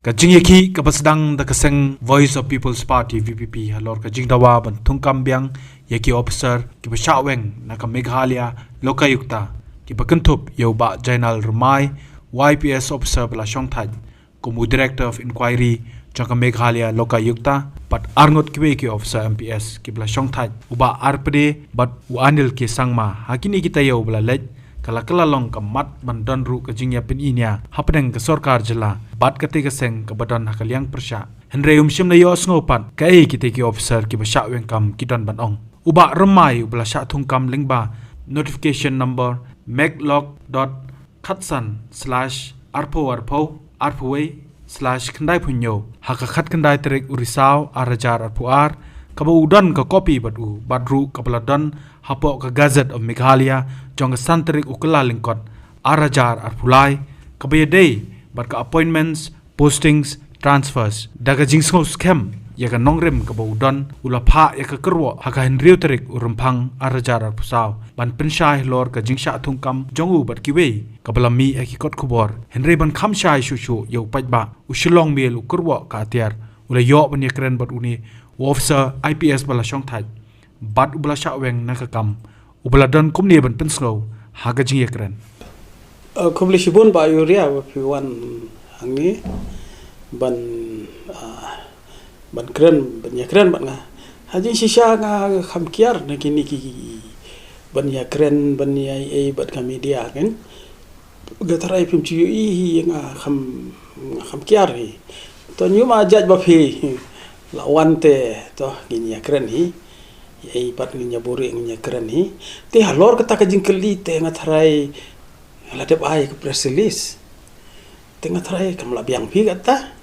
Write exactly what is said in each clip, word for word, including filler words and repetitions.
Ka jingïakhih kaba sdang da ka seng Voice of People's Party, V P P, halor ka jingdawa ban thungkam biang ïa ki officer kiba shah weng na ka Meghalaya Lokayukta, kiba kynthup ïa u Bah Jainal Rymbai, Y P S officer ba la shongthait kum u Director of Inquiry jong ka Meghalaya Lokayukta, bad arngut kiwei ki officer M P S kiba la shongthait, u Bah R P D bad u Anil K Sangma. Ha kine ki taïew ba la leit, ka la kylla long ka mat ban don ruh ka jingïapyni nia hapdeng ka sorkar jylla bad katei ka seng kaba don ha ka liang pyrshah. Hynrei um shym la ïohsngew pat kaei kitei ki officer kiba shah weng kam ki don ban ong. U Bah Rymbai uba la shah thungkam lyngba notification number meglok dot khatsan slash arphew arphew arphew wei slash khyndai phew hynñiew, ha ka khatkhyndai tarik u Risaw ar hajar arphew ar, kaba u don ka kopi bad u, bad ruh kaba la don hapoh ka Gazette of Meghalaya jong ka san tarik u Kyllalyngkot ar hajar arphew lai, kaba ïadei bad ka appointments, postings, transfers. Da ka jingsngew skhem ïa ka nongrim kaba u don, u la phah ïa ka kyrwoh ha ka hynriew tarik u Rymphang ar hajar arphew saw ban pynshai halor ka jingshah thungkam jong u bad kiwei, kaba la mih ha ki kot khubor. Hynrei ban kham shai shuh shuh ïa u paidbah, u Shillong Mail u kyrwoh ka atiar, u la ïoh ban ïakren bad une u officer I P S ba la shongthait bad uba la shah weng na ka kam, uba la don kumne ban pynsngew ha ka jingïakren. Uh, khublei shibun Bah Uriah ba phi wan hangne ban, uh, ban kren, ban ïakren bad nga. Ha jingshisha nga kham kiar na kine ki ban ïakren, ban ïa ei bad ka media kan. Nga tharai phim ju ïohi hi, nga kham, nga kham kiar hi. To, ñiuma jait ba phi la wan te, to, ngin ïakren hi. Ei pat ngin ïa buhrieh, ngin ïakren hi. Te halor kata ka jingkylli te nga tharai la dep ai ka press release. Te nga tharai kam lah biang phi kata.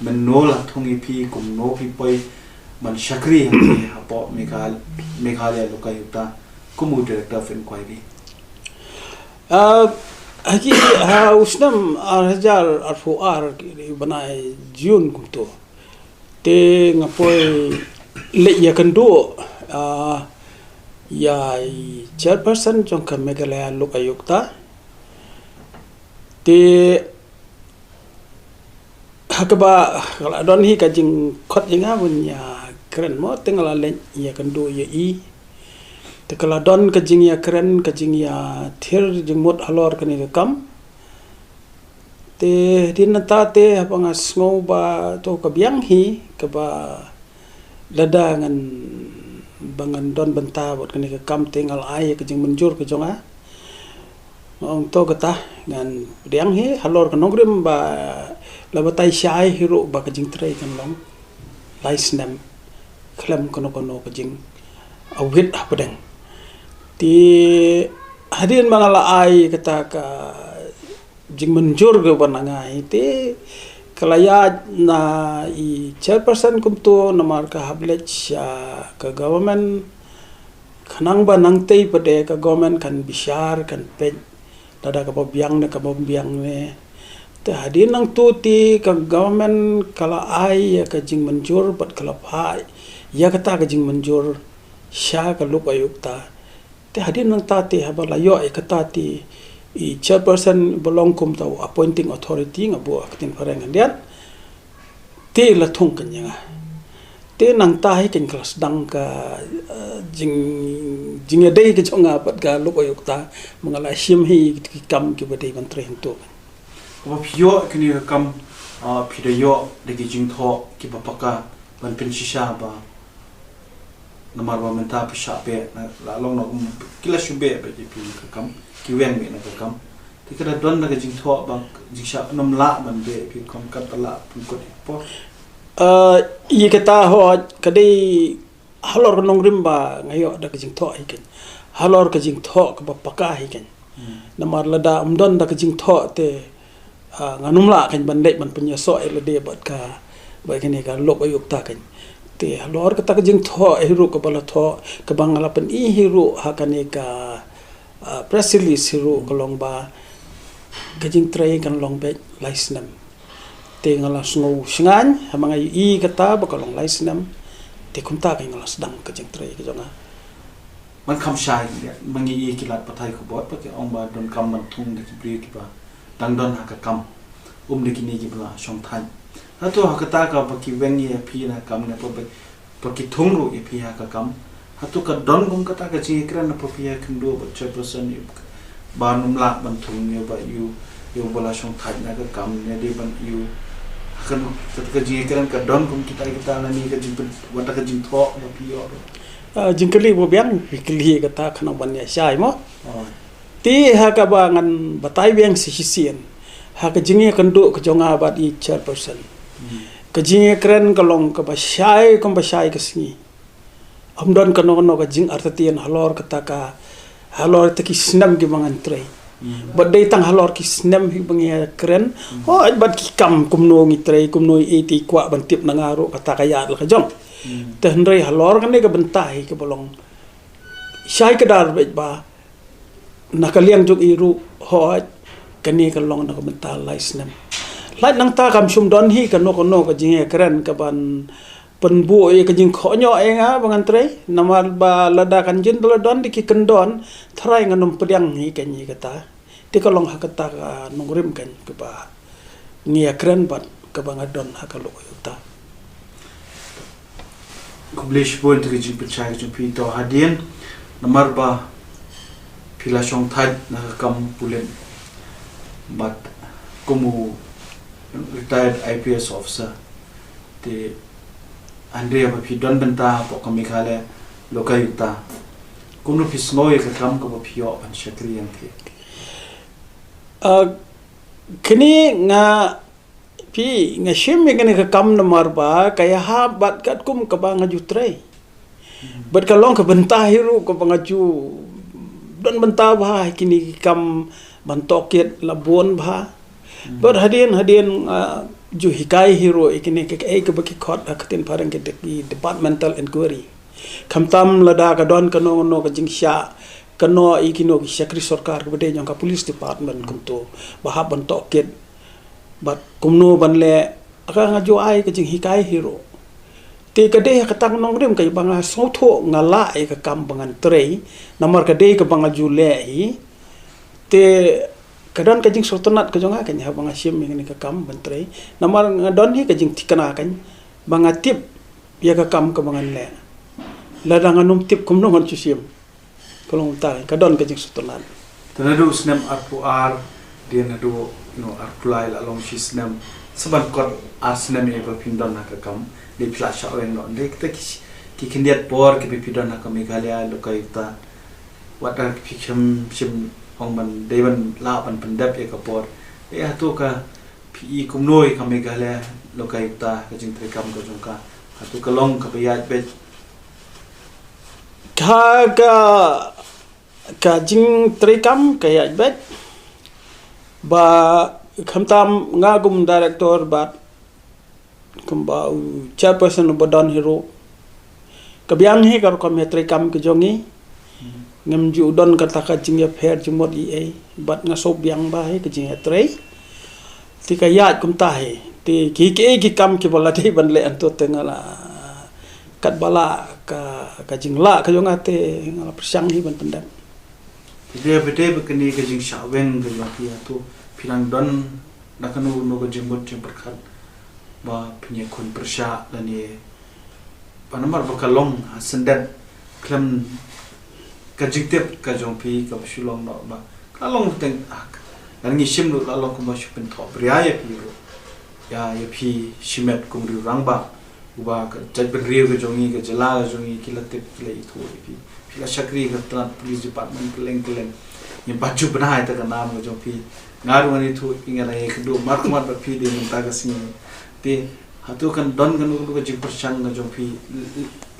Mynno la thung ïa phi, kumno phi poi ban shakri hangne hapoh Meghal-, Meghalaya Lokayukta kum u Director of Inquiry? Ah, ha ki, ha u snem ar hajar arphew ar, ki bnai June kumto, te nga poi leit ïakynduh, ah, ïa i chairperson jong ka Meghalaya Lokayukta. Te ha kaba ka la don hi ka jingkhot jong nga ban ïakren mo, te nga la leit ïakynduh ïa i. Te ka la don ka jingïakren, ka jingïathir jingmut halor kane ka kam. Te hadien nangta te haba nga sngew ba to ka biang hi, kaba lada ngan, ba ngan don bynta bad kane ka kam te nga la ai ka jingmynjur ka jong nga. Nga ong to kata ngan pdiang hi halor ka nongrim ba la batai shai hi ruh ba ka jingtrei kan long lai snem khlem kano kano ka jingawit hapdeng. Te hadien ba nga la ai kata ka jingmynjur ka ban nga hi te ka la ïaid na i chairperson kumto, namar ka hap leit sha ka government, khnang ba nangtei pat de ka government kan bishar, kan peit lada kaba biang ne kaba biang ne. Te hadien nangto te ka government ka la ai ïa ka jingmynjur bad ka la phah ïa kata ka jingmynjur sha ka Lokayukta. Te hadien nangta te haba la ïoh ïa kata te i chairperson ba long kum ta u appointing authority, nga buh ha ka ktien phareng khyndiat, te la thung kan ïa nga. Te nangta hi kan ka la sdang ka, eh, jing, jingïadei ka jong nga bad ka Lokayukta, ba nga la shim hi ki kam kiba dei ban trei hangto. Haba phi ïoh kane ka kam, ah, phi da ïoh da ki jingthoh kiba paka ban pynshisha ba, namar ba mynta phi shah beh, na la long na um ki la shu beh bad ïa phi ka kam, ki weng beh na ka kam. Te ka da don na ka jingthoh ba jingshah nym lah ban beh phi kam, kan ta lah pynkut ïa por. Ah, ïa kata hooid ka dei halor ka nongrim ba nga ïoh da ka jingthoh hi kan. Halor ka jingthoh kaba paka hi kan. Hmm. Namar lada ym don da ka jingthoh te, ah, ngan ym lah kan ban leit ban pynïasoh ïa lade bad ka, bad kane ka Lokayukta kan. Te halor kata ka jingthoh hi ruh kaba la thoh, kaba nga la pyni hi ruh ha kane ka, ah, press release hi ruh, ka long ba ka jingtrei kan long beit lai snem. Te nga la sngew shngaiñ haba nga ïohi kata ba ka long lai snem. Te kumta ka nga la sdang ka jingtrei ka jong nga. Ban kham shai, ma ngi ïohi ki lad pathai khubor ba ki ong ba donkam ban thung da ki briew kiba dang don ha ka kam, ym da kine kiba la shongthait. Hato ha kata kaba ki weng ïa phi na kam ne pa ba, pa ki thung ruh ïa phi ha ka kam. Hato ka don kum kata ka jingïakren na pa phi ha khyndew bad chairperson ïa ba nym lah ban thung ïa ba ïa u, ïa u ba la shong thait na ka kam ne dei ban ïa u. Ha kano kata ka jingïakren ka don kum kita kita lane ka jingpyn, wat ka jingthoh ba phi ïoh. Ah, jingkylli ba biang, phi kylli kata khnang ban ïa shai mo. Oh. Te ha kaba ngan batai biang sa shisien ha ka jingïakynduh ka jong nga bad i chairperson. Hmm. Ka jingïakren ka long kaba shai kumba shai ka sngi. Ym don kano kano ka jingartatien halor kata ka, halor kata ki snem kiba ngan trei. Hmm. Bad dei tang halor ki snem hi ba ngi ïakren. Hmm. Hooid bad ki kam kumno ngi trei, kumno i ei te i kwah ban tip na nga ruh kata ka ïaid la ka jong. Hmm. Te hynrei halor kane ka bynta hi kaba long shai kdar beit ba na ka liang jong i ruh, hooid, kane ka long na ka bynta lai snem. Lait nangta kam shym don hi kano kano ka jingïakren kaban pynbuh ïa ka jingkhohñioh ïa nga ba ngan trei, namar ba lada kan jin ba la don da ki kyndon, tharai ngan ym pdiang hi kane kata. Te ka long ha kata ka nongrim kan kaba ngi ïakren bad kaba nga don ha ka lok ïa uta. Khublei shibun ïa ka jingpynshai ka jong phi, to hadien namar ba phi la shong thait na ka kam pulit bad kum u retired I P S officer, te hynrei ba phi don bynta hapoh ka Meghalaya Lokayukta, kumno phi sngew ïa ka kam kaba phi ïoh ban shakri ïa phi? Ah, kane nga, phi, nga shim ïa kane ka kam namar ba ka ïahap bad katkum kaba nga ju trei. Hmm. Bad ka long ka bynta hi ruh kaba nga ju don bynta bha ha kine ki kam ban tohkit la bun bha. Hmm. Bad hadien hadien, ah, ju hikai hi ruh ïa kine ki, eh, kaba ki khot ha ka ktien phareng ki de-, ki departmental inquiry. Khamtam lada ka don kano kano ka jingshah, kano ïa kino ki shakri sorkar kaba dei jong ka police department kumto, ba hap ban tohkit bad kumno ban leh, ka nga ju ai ka jinghikai hi ruh. Te ka dei ha kata ka nongrim ka ba nga sngewthuh nga lah ïa ka kam ba ngan trei, namar ka dei kaba nga ju leh hi. Te ka don ka jingsngewtynnat ka jong nga kane haba nga shim ïa kane ka kam ban trei, namar nga don hi ka jingthikna kane ba nga tip ïa ka kam kaba ngan leh. Lada ngan ym tip kumno ngan shu shim. Ka long kumta, ka don ka jingsngewtynnat. Te naduh snem arphew ar, dei naduh, you know, arphew lai la long shi snem. Sa ban kot ar snem ïa ba phin don ha ka kam, dei phi la shah weng noh. Dei kita ki, ki khyndiat por kiba phi don ha ka Meghalaya Lokayukta. Wat la phi shim, shim ong ban, dei ban lah ban pyndep ïa ka por. Dei hato ka phi i kumno ïa ka Meghalaya Lokayukta, ka jingtrei kam ka jong ka? Hato ka long kaba ïaid beit? Ka, ka, ka jingtrei kam ka ïaid beit. Ba khamtam nga kum director bad kumba u chairperson uba don hi ruh, ka biang hi ka rukom ïatrei kam ka jong ngi. Hmm. Ngam ju don kata ka jingïapher jingmut ei ei, bad nga sngewbiang bha hi ka jingïatrei. Te ka ïaid kumta hi. Te ki, ki, ki kam kiba la dei ban leh hangto te nga la, katba lah ka, ka jinglah ka jong nga te nga la pyrshang hi ban pyndep. Te dei ba dei ba kane ka jingshah weng ka jong phi, hato phi nang don da kano kano ka jingmut jingpyrkhat ba phin ïakhun pyrshah lane, ba namar ba ka long ha syndet khlem ka jingtip ka jong phi kaba shu long noh ba ka long teng, ah, lada ngi shim ruh la long kumba shu pynthohbria ïa phi ruh. Ïa, ïa phi shimet kum u rangbah uba ka jaitbynriew ka jong ngi, ka jylla ka jong ngi ki la tip, ki la ithuh ïa phi. Phi la shakri ha ka tnat police department kylleng kylleng. Ngim pat ju bna ïa ka nam ka jong phi. Nga ruh ngan ithuh ïa phi, nga la ïakynduh markhmat bad phi dei mynta ka sngi. Te hato kan don kano kano ka jingpyrshang ka jong phi,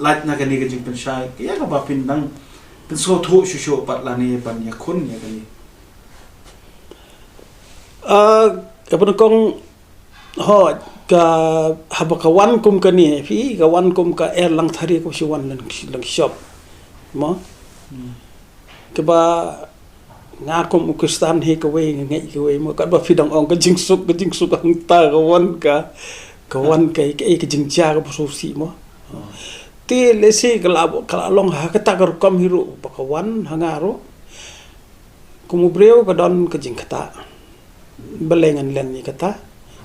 lait na kane ka jingpynshai, ka ïa kaba phin nang pynsngewthuh shuh shuh pat lane ban ïakhun ïa kane? Ah, kaba nyngkong, ho, ka, haba ka wan kum kane phi, ka wan kum ka er lang thari ka shu wan lang, lang shop. Mo? Hmm. Kaba nga kum u Khristan hi kawei nga ngeit kawei mo, katba phi dang ong ka jingsuk, ka jingsuk hangta ka wan ka, ka wan ka, ka, ka jingjia kaba sngewsih mo. Hmm. Te lehse ka la, ka la long ha kata ka rukom hi ruh ba ka wan ha nga ruh. Kum u briew ka don ka jingktah. Balei ngan len ïa kata?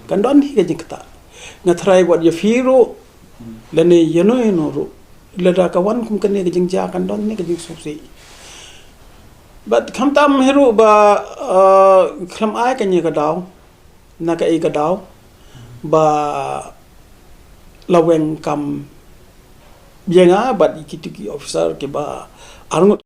Kan don hi ka jingktah. Nga trai wat ïa phi ruh lane ïa no ïa no ruh, lada ka wan kum kane ka jingjia kan don ne ka jingsngewsih. Bad khamtam hi ruh ba uh, khlem ai kane ka daw, na kaei ka daw ba la weng kam ïa nga bad kito ki officer kiba arngut